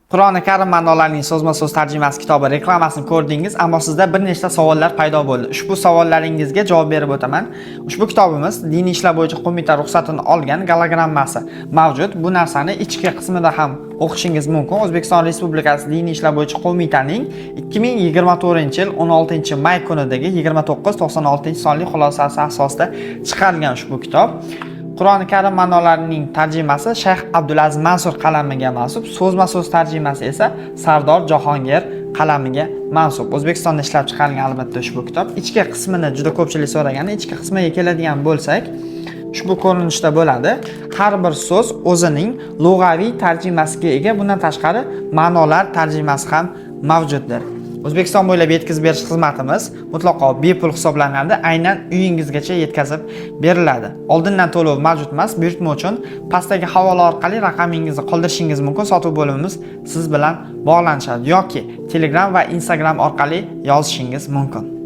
Qur'oni Karim ma'nolarining so'zma-so'z tarjimasi kitobi reklamasini ko'rdingiz, ammo sizda bir nechta savollar paydo bo'ldi. Ushbu savollaringizga javob berib o'taman. Ushbu kitobimiz Diniy ishlar bo'yicha qo'mita ruxsatini olgan, gologrammasi mavjud. Bu narsani ichki qismida ham o'qishingiz mumkin. O'zbekiston Respublikasi Diniy ishlar bo'yicha qo'mitaning 2024-yil 16-may kunidagi 2996 sonli xulosasi asosida chiqarilgan ushbu kitob. Qur'oni Karim ma'nolarining tarjimasi Shayx Abdulaziz Mansur qalamiga mansub, so'zma-so'z tarjimasi esa Sardor Jahongir qalamiga mansub. O'zbekistonda ishlab chiqarilgan albatta ushbu kitob. Ichki qismini juda ko'pchilik so'ragan. Ichki qismiga keladigan bo'lsak, ushbu ko'rinishda bo'ladi. Har bir so'z o'zining lug'aviy tarjimasiga ega. Bundan tashqari ma'nolar tarjimasi ham mavjuddir. O'zbekiston bo'ylab yetkazib berish xizmatimiz mutlaqo bepul hisoblanadi. Aynan uyingizgacha yetkazib beriladi. Oldindan to'lov mavjud emas. Buyurtma uchun pastdagi havola orqali raqamingizni qoldirishingiz mumkin. Sotuv bo'limimiz siz bilan bog'lanishadi yoki Telegram va Instagram orqali yozishingiz mumkin.